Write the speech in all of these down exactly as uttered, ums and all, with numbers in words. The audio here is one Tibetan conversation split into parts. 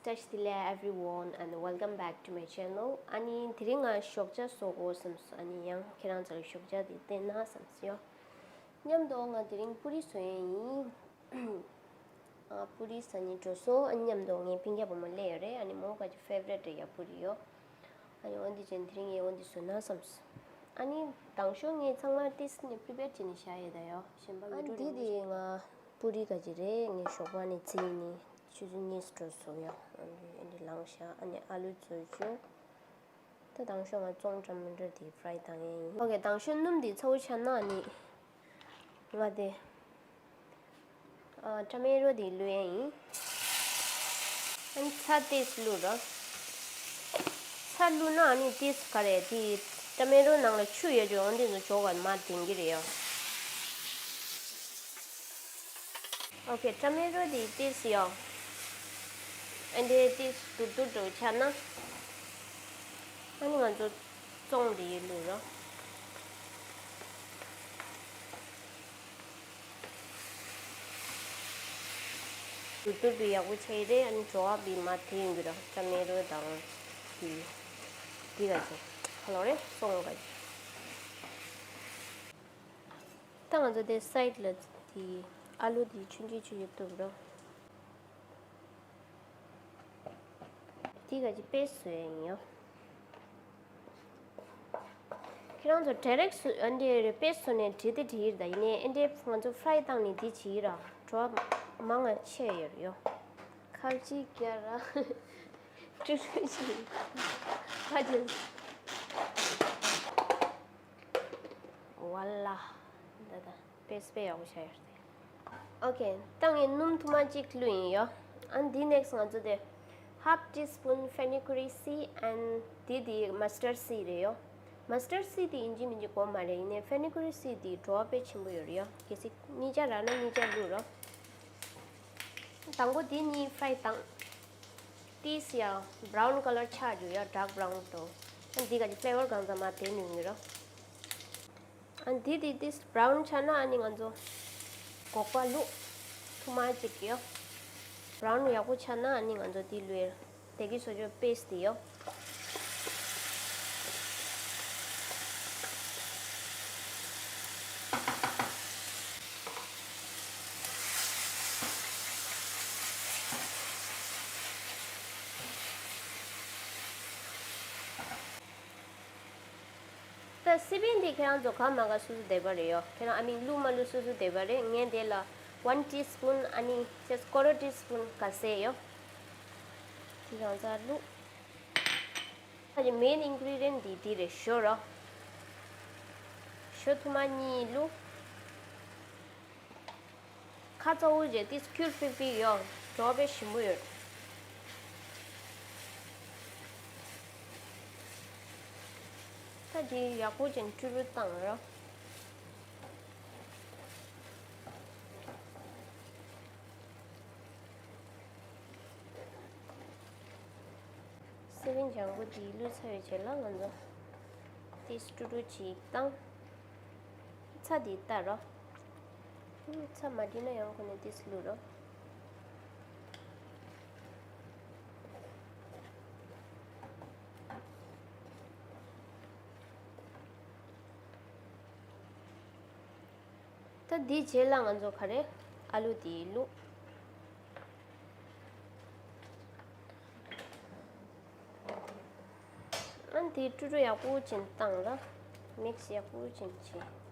བཀྲ་ཤིས་བདེ་ལེགས། Everyone, and welcome back to my channel. ཨ་ནི་དེ་རིང་ང་ཞོགས་ཇ་བཟོ་དགོས་བསམས་སོང་། ཨ་ནི་ཡང་ཁྱེད་རང་ཚོར་ཞོགས་ཇ་དེ་བསྟན་ན་བསམས་སོང་། མཉམ་དུ་ང་དེ་རིང་པུ་རི་བཟོ་ཡས་ཡིན། ཨ། པུ་རི་ཟ་སྙིང་འདོད་སོང་། ཨ། མཉམ་དུ་ངའི་སྤུན་ཀྱག་བུ་མོ་སླེབས་ཡོད་རེད། ཨ་ནི་མོ་ག་ཅིག་ཕེ་ཝ་རེཊ་རེད་ཡ། པུ་རི་ཡོ། ཨ་ནི་འོ་འདི་བྱས་དེ་རིང་ངས་འོ་འདི་བཟོས་ན་བསམས་སོང་། ཨ་ནི་དང་ཤོས་ངས་ཚང་མ་ཏིས་ནས་པི་རི་པེར་བྱས་ནས་བཞག་ཡོད་ད་ཡོ། གཞན་པ། ཨ། ཡུ་ཊུབ་འདི་རེད། དེ་ང་པུ་རི་ག་ཅིག་རེད། ངས་ཞོགས་པ་ནས་བཙིར་ནས་ཆུ་ཚོད་གཉིས་འགྲོ་སོང་ཡ། ཨ་འདི་ཨ་འདི་ལངས་ཤག་ཨ་ནི་ཨ་ལུ་བཙོས་བཅུག་ད་དང་ཤོས་ང་བཙོང་ཊ་མེ་ཊོ་དེ་ཕ་རའི་བཏང་ཡས་ཡིན། ཨོ་ཁེ། དང་ཤོས་སྣུམ་དེ་ཚ་པོ་ཆགས་ན་ཨ་ནི་ང་དེ། ཨ། ཊ་མེ་ཊོ་དེ་བླུག་ཡས་ཡིན། ཨ་ནི་ཚྭ་ཏིས་བླུགས་རོགས། ཚྭ་བླུགས་ན་ཨ་ནི་ཏིས་ག་རེ་དེ་ཊ་མེ་ཊོ་ནང་ལ་ཆུ་ཡོད་ཅོག་འོ་འདི་ཚོ་ཇོ་ག་མར་ལྡང་གི་རེད་ཡོ། ཨོ་ཁེ། ཊ་མེ་ཊོ་དེ་ཏིས་ཡོ། ཨ་འདི་ཏིས་དུར་དུར་དུ་ཆགས་ན། ཨ་ནི་ང་ཚོ་བཙོང་དེ་བླུགས་རོགས། དུར་དུར་དུ་ཡག་པོ་ཆགས་ཡི་རེད། ཨ་ནི་ཇོ་བ་བི་མ་དེ་ཡོང་གི་ར། ཊ་མེ་ཊོ་དང་དེ་དེ་ག་ཚོ་ཁ་ལོ་རེད་སོང་ག་ཅིག་ད་ང་ཚོ་དེ་སའིཌ་ལ་དེ་ཨ་ལུ་དེ་ཆུང་ཆུང་ཆུང་ཆུང་བཏུབ་ར། དེ་ག་ཅིག་པེ་སི་བཟོ་ཡས་ཡིན་ཡོ། ཁྱེད་རང་ཚོ་ཌའི་རེག་སུ་ཨ་འདྲེ་རེ་པེ་སི་བཟོས་ནས་བྲིས་ཏེ་བྲིས་ཡིན་ད། ཡིན་ནའི་ཨ་འདྲེ་ང་ཚོ་ཕ་རའི་བཏང་ནས་འདི་བྱེད་ཡིན་ར། བྲོ་བ་མང་ང་ཆེ་ཡོད་ཡོ། ཁ་ལ་ཅིག་རྒྱག་ར། ཀྲུ་ཀྲུ་ཅིག་ཕ་ཅིག་ཝ་ལ། ད་ད། པེ་སི་པེ་ཡག་པོ་ཆགས་ཡོད་རེད། ཨོ་ཁེ། ད་ངས་སྣུམ་ཐུར་མ་གཅིག་བླུགས་ཡིན་ཡོ། ཨ་འདི་ནེག་སི་ང་ཚོ་དེ་half teaspoon fenugreek seed and དེ་དེ་mustard seed རེད་ཡོ། mustard seed དེ་ཡིན་གཅིག་མིན་གཅིག་དགོས་མ་རེད། ཡིན་ནའི་fenugreek seed དེ་བྲོ་བ་དཔེ་ཆེན་པོ་ཡོད་རེད་ཡོ། གལ་སྲིད་གཉིས་ཆ་རག་ན་གཉིས་ཆ་བླུགས་རོགས། དང་པོ་དེ་གཉིས་ཕ་རའི་བཏང་། ཏིས་ཡ་brown colour ཆགས་འགྲོ་ཡ། dark brown དོ། ཨ་འདི་ག་ཅིག་ཕེ་ལེ་ཝར་གང་ཙམ་མ་དེ་ནུས་ཡོད་རོགས། ཨ་འདི་དེ་ཏིས་brown ཆགས་ན་ཨ་ནི་ང་ཚོ་སྒོག་པ་བླུགས། ཐུར་མ་གཅིག་ཡོ། brown ཡག་པོ་ཆགས་ན་ཨ་ནི་ང་ཚོ་དེ་བླུགས་ཡ། དེ་གི་སོ་ཅོ་པེ་སི་དེ་ཡོ། ད་སི་པན་འདི་ཁྱེད་རང་ཚོ་ག་མ་ག་སོ་སོ་འདོད་པ་རེད་ཡོ། ཁྱེད་རང་ཨ་མིག་བླུགས་མ་བླུགས་སོ་སོ་འདོད་པ་རེད། ངས་འདི་ལ་one teaspoon ཨ་ནི་just quarter teaspoon ག་ཟེ་ཡོ། འདི་རང་ཚ་བླུགས། ད་ཅི་main ingredient འདི་འདི་རེད། ཞོ་རོ། ཞོ་ཐུར་མ་གཉིས་བླུགས། ཁ་ཚ་བོ་རྗེས་ཏིས་སྐྱུར་ཕིག་ཕིག་ཡོང་། བྲོ་བ་དཔེ་ཞིམ་པོ་ཡོད། ད་འདི་ཡག་པོ་ཅན་ཀྲུ་རུ་བཏང་རོགས། སི་པན་ལྗང་གུ་འདི་བླུགས་ཚར་བའི་རྗེས་ལ་ང་ཚོ་ཏིས་ཀྲུ་རུ་ཅིག་བཏང་། ཚྭ་འདི་བཏབ་རོགས། ཚྭ་མ་འདྲིས་ན་ཡང་ཁོ་ནས་ཏིས་བླུགས་རོགས། ད་འདིའི་རྗེས་ལ་ང་ཚོ་ག་རེ་ཨ་ལུ་འདི་བླུགས། ཨ་འདི་ཀྲུ་ཀྲུ་ཡག་པོ་ཅིག་བཏང་ལ། མིག་སི་ཡག་པོ་ཅིག་བྱེད།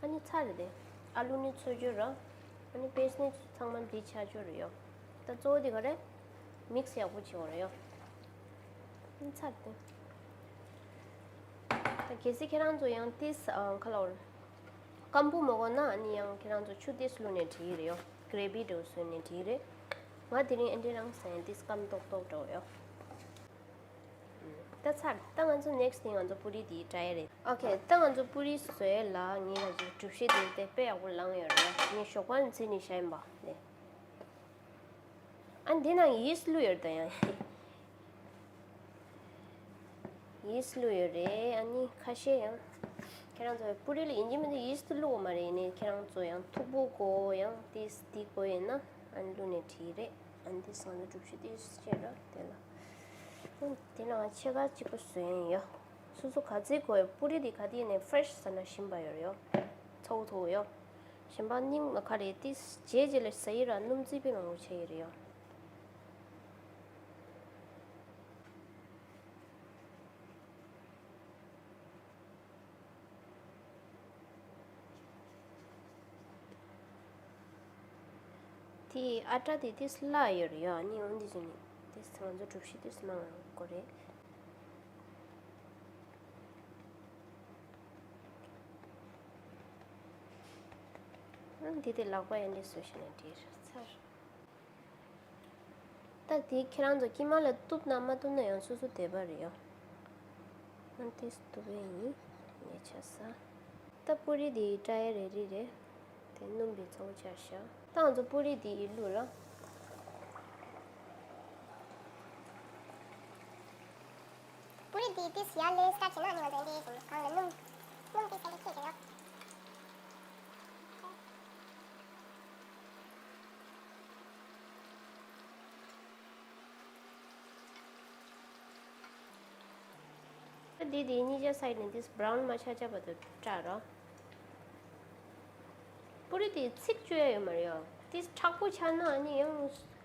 ཨ་ནི་ཚར་རེད་དེ། ཨ་ལུ་ནི་ཚོས་བཅུག་ར། ཨ་ནི་པེ་སི་ནི་ཚང་མ་འདི་ཆ་བཅུག་རེད་ཡོ། ད་གཙོ་བོ་དེ་ག་རེད། མིག་སི་ཡག་པོ་བྱེད་དགོས་རེད་ཡོ། ཨ་ནི་ཚར་དེ། ད་གལ་སྲིད་ཁྱེད་རང་ཚོ་ཡང་ཏིས་ཨ་ཁ་ལོར། སྐམ་པོ་མ་དགོས་ན་ཨ་ནི་ཡང་ཁྱེད་རང་ཚོ་ཆུ་ཏིས་བླུགས་ནས་བྲིས་རེད་ཡོ། གྷི་རེ་བི་འདྲ་བོ་བཟོས་ནས་བྲིས་རེད། ང་དེ་རིང་ཨེ་འདྲ་རང་ཟ་ཡང་ཏིས་སྐམ་ཏོག་ཏོག་འདྲ་བོ་ཡོ། ད་ཚར། ད་ང་ཚོ་ནེག་སི་ཊི་ནི་ང་ཚོ་པུ་རི་དེ་ཏྲའི་རེད། ཨོ་ཁེ། ད་ང་ཚོ་པུ་རི་བཟོ་ཡས་ལ་ངས་ང་ཚོའི་གྲུ་བཞི་དེ་དེ་དཔེ་ཡག་པོ་ལངས་ཡོད་རེད། ངས་ཞོགས་པ་ནས་བྱས་ནས་བཞག་ཡིན་པ་ལས། ཨ་འདི་ནང་ཡིས་བླུགས་ཡོད་ད་ཡང་། ཡིས་བླུགས་ཡོད་རེད། ཨ་ནི་ཁ་ཤས་ཡང་། ཁྱེད་རང་ཚོ་པུ་རི་ལ་ཡིན་གཅིག་མིན་གཅིག་ཡིས་བླུགས་ཡོད་མ་རེད། ཡིན་ནའི་ཁྱེད་རང་ཚོ་ཡང་མཐུག་པོ་དགོས་ཡང་ཏིས་འདི་དགོས་ཡིན་ན་ཨ་ནི་བླུགས་ནས་བྲིས་རེད། ཨ་ནི་ཏིས་ང་ཚོ་གྲུ་བཞི་ཏིས་བྱས་ར་དེ་ལ། ཨ་ནི་དེ་ལ་ང་ཕྱེད་ཀ་གཅིག་པོ་བཟོས་ཡིན་ཡོ། སོ་སོ་ག་ཚོད་དགོས་ཡོད། པུ་རི་འདི་ག་དུས་ནས་ཕ་རེ་ཤི་ཟ་ན་ཞིམ་པ་ཡོད་རེད་ཡོ། ཚ་བོ་ཚ་བོ་ཡོ། ཞིམ་པ་སྙིང་ལ་ཁ་རེད། ཏིས་རྗེས་རྗེས་ལ་ཟ་ཡི་ར་སྣུམ་རྩིས་པའི་མང་པོ་བྱས་ཡི་རེད་ཡོ། དེ་ཨ་ཊ་དེ་ཏིས་སླ་ཡོད་རེད་ཡ། ནི་འོན་ཏེ་ཟེར་ནི་ཏིས་ང་ཚོ་གྲུ་བཞི་ཏིས་མང་དགོས་རེད། ཨང་དེ་དེ་ལག་པ་ཡན་ཏིས་བཟོས་ཤེས་ན་འགྲིག་ཚར། ད་དེ་ཁྱེད་རང་ཚོ་དཀྱིལ་མ་ལ་གཏུབ་ན་མ་གཏུབ་ན་ཡང་སོ་སོ་འདོད་པ་རེད་ཡ། ཨང་ཏིས་གཏུབ་པ་ཡིན། ངས་ཆ་ས། ད་པུ་རི་དེ་ཀྲ་ཡ་རེ་རེ་རེད། དེ་སྣུམ་པའི་ཚོགས་ཆ་བཞག་ད་ང་ཚོ་པུ་རི་དེ་ཡི་བླུགས་ལ། པུ་རི་དེ་ཏིས་ཡར་ལེ་སི་ཊར་བྱས་ན་ནི་ང་ཚོ་འདི་གང་ལ་སྣུམ། སྣུམ་དེ་ཚད་ལས་ཁྱད་ཀྱི་རེད། འདི་དེ་གཉིས་ཆ་སའི་ནས་འདི་བྷ་རའུན་མ་ཆགས་ཆགས་བར་དུ་བཀྲ་རོགས། པུ་རི་དེ་ཚིག་བཅོས་ཡ་ཡོད་མ་རེད་ཡ། དེ་མཁྲེགས་པོ་ཆགས་ན་ནི་ཡང་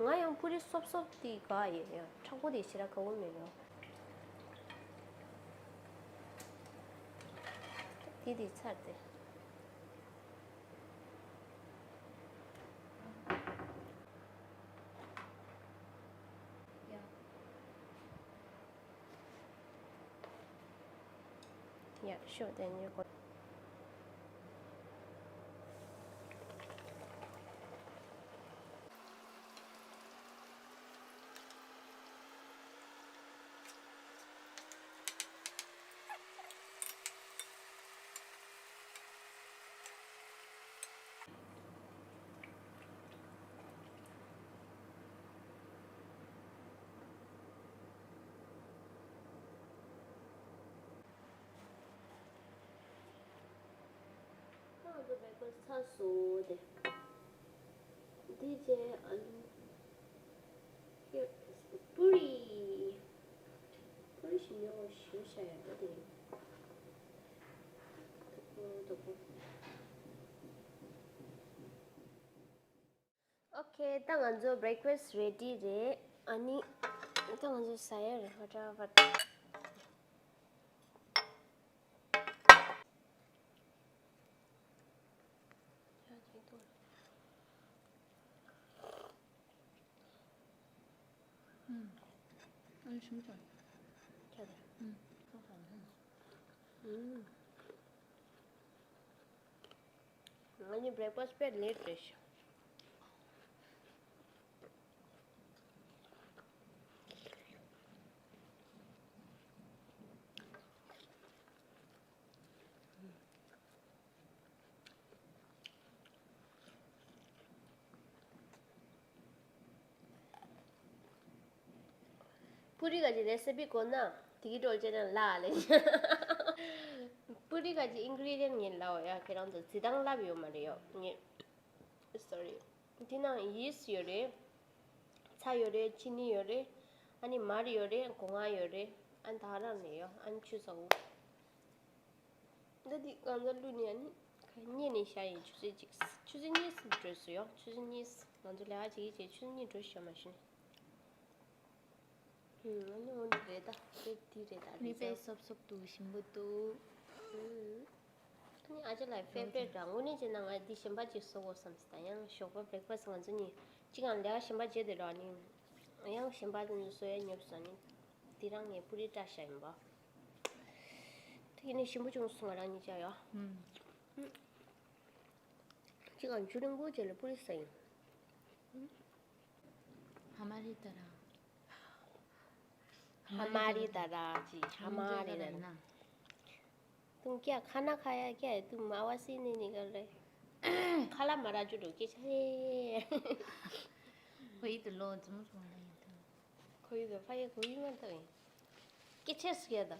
ང་ཡང་པུ་རི་སོབ་སོབ་དེ་དགའ་ཡོད་ཡ། མཁྲེགས་པོ་དེ་ཞེ་དྲག་དགའ་བོ་མེད་ཡ། དེ་དེ་ཚར་ཏེ། ཡ། ཡ། ཤོག་དེ་ཉོས་གོ། ང་ཚོ་བེག་ཕ་སི་ཊི་ཚར་སོང་སྟེ། འདི་རྗེས་ཨ་ལུ། ཡ། པུ་རི། པུ་རི་ཞིམ་ཉོ་ཞུ་ཤ་ཡ་འགྲོ་དེ། དུ་པོ་དུ་པོ། ཨོ་ཁེ། ད་ང་ཚོ་བེག་ཕ་སི་ཊི་རེ་ཌི་རེད། ཨ་ནི་ད་ང་ཚོ་ཟ་ཡ་རེད། ཧ་ཏྲ་ཧ་ཏྲ། ཨུམ། ཨ་ནི་ཞིམ་ཅང་། ཁྱད་དེ། ཨུམ། ཨུམ། ང་གཉིས་བེག་ཕ་སི་ཊི་དཔེ་ལེ་ཊི་རེད་ཤག་པུ་རི་ག་ཅི་རེ་སི་པི་དགོས་ན་དེ་གི་འགྲོ་བྱས་ན་ལ་ལེ། པུ་རི་ག་ཅི་ཨིན་གི་རི་ཌི་ཡན་ངས་ལབ་ཡ། ཁྱེད་རང་ཚོ་རྩི་སྟངས་ལབ་ཡོད་མ་རེད་ཡོ། ངས་སོ་རི། འདི་ནང་ཡིས་ཡོད་རེད། ཚྭ་ཡོད་རེད། ཅི་ནི་ཡོད་རེད། ཨ་ནི་མར་ཡོད་རེད། སྒོ་ང་ཡོད་རེད། ཨ་ནི་ད་རང་ནས་ཡོ། ཨ་ནི་ཆུ་ཚ་བོ། ད་འདི་ང་ཚོ་བླུགས་ནས་ཨ་ནི་ཁ་མཉེ་ནས་བཞག་ཡིན། ཆུ་ཚོད་གཅིག་ཆུ་ཚོད་གཉིས་འགྲོས་སུ་ཡོ། ཆུ་ཚོད་གཉིས་ང་ཚོ་ལས་ཀ་བྱེད་ཀྱི་བྱེད་ཆུ་ཚོད་གཉིས་འགྲོས་ཤོག་མ་ཤི་ནས། ཨུམ། ཨ་ནི་འོ་འདི་རེད་ད། དེ་འདི་རེད་ད། མི་རེད་པས་ད། སོབ་སོབ་འདུག་ཞིམ་པོ་འདུག་ཨུམ། ཨ་ནི་ཨ་ཅག་ལགས་ཕེ་ཝ་རེཊ་ར། དངོས་གནས་བྱས་ན་ང་འདི་གཞན་པ་ཅིག་བཟོ་དགོས་བསམ་སོང་། ད་ཡང་ཞོགས་པ་བེག་ཕ་སི་ཊི་ང་ཚོ་གཉིས་གཅིག་ཡང་ལས་ཀ་གཞན་པ་བྱས་དེ་ར། ཨ་ནི་ཡང་གཞན་པ་བཟོ་ཡ་ཉོབ་སོང་། ཨ་ནི་འདི་རང་ངས་པུ་རི་སྤྲད་བཞག་ཡིན་པ། དེ་ཡིན་ནའི་ཞིམ་པོ་བྱུང་སོང་། ང་རང་གཉིས་ཀ་ཡ། ཨུམ། གཅིག་ཡང་ཆུ་རིང་པོ་བྱས་ལ་པུ་རི་ཟ་ཡིན། ཧ་མ་རི་ད་ར། ཧ་མ་རི་ད་ར་ཅི། ཧ་མ་རི་ད་ར། ཏུང་ཀྱ་ཁ་ན་ཁ་ཡ་ཀྱ་ཏུ་མ་བ་སི་ནི་ནི་ག་རེ། ཁ་ལ་མ་ར་ཅུ་རུ་ཀྱི་ཆ་ཧེ། ཁོ་ཡིད་དུ་ལོ་ཙམ་སོང་ལ་ཡིན་དུ། ཁོ་ཡིད་དུ་ཕ་ཡི་ཁོ་ཡིད་མ་ཐུབ་ཡིན། སྐད་ཆ་སུ་ཡ་ད།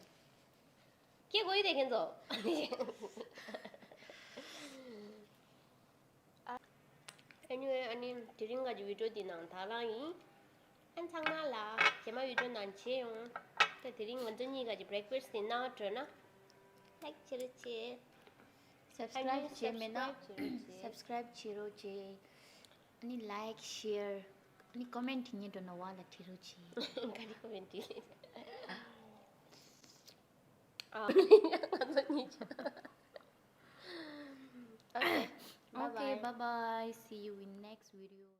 སྐད་གོ་ཡི་དེ་ཁྱེད་ཚོ། Anyway, ཨ་ནི་དེ་རིང་ག་གི་བི་ཌིའོ་འདི་ནང་ད་རང་ཡིན། ཨན་ཚང་མ་ལ་རྗེས་མ་བི་ཌིའོ་ནང་མཇལ་ཡོང་། ད་དེ་རིང་ང་ཚོ་གཉིས་ཀ་གི་བྷི་རེག་ཕ་སི་ཊི་འདི་གནང་བ་འགྲོ་ན། ལའིཀ་བྱེད་རོགས་བྱེད། སབ་སི་ཀ་རའིབ་བྱས་མེད་ན་སབ་སི་ཀ་རའིབ་བྱེད་རོགས་བྱེད། ཨ་ནི་ལའིཀ་ཤེར། ཨ་ནི་ཀོ་མེན་ཊི་ཉན་འགྲོ་ན་བ་ལ་བྲིས་རོགས་བྱེད། ག་རེ་ཀོ་མེན་ཊི། ཨ། ང་ཚོ་གཉིས་ཆ། Okay, bye bye. See you in next video.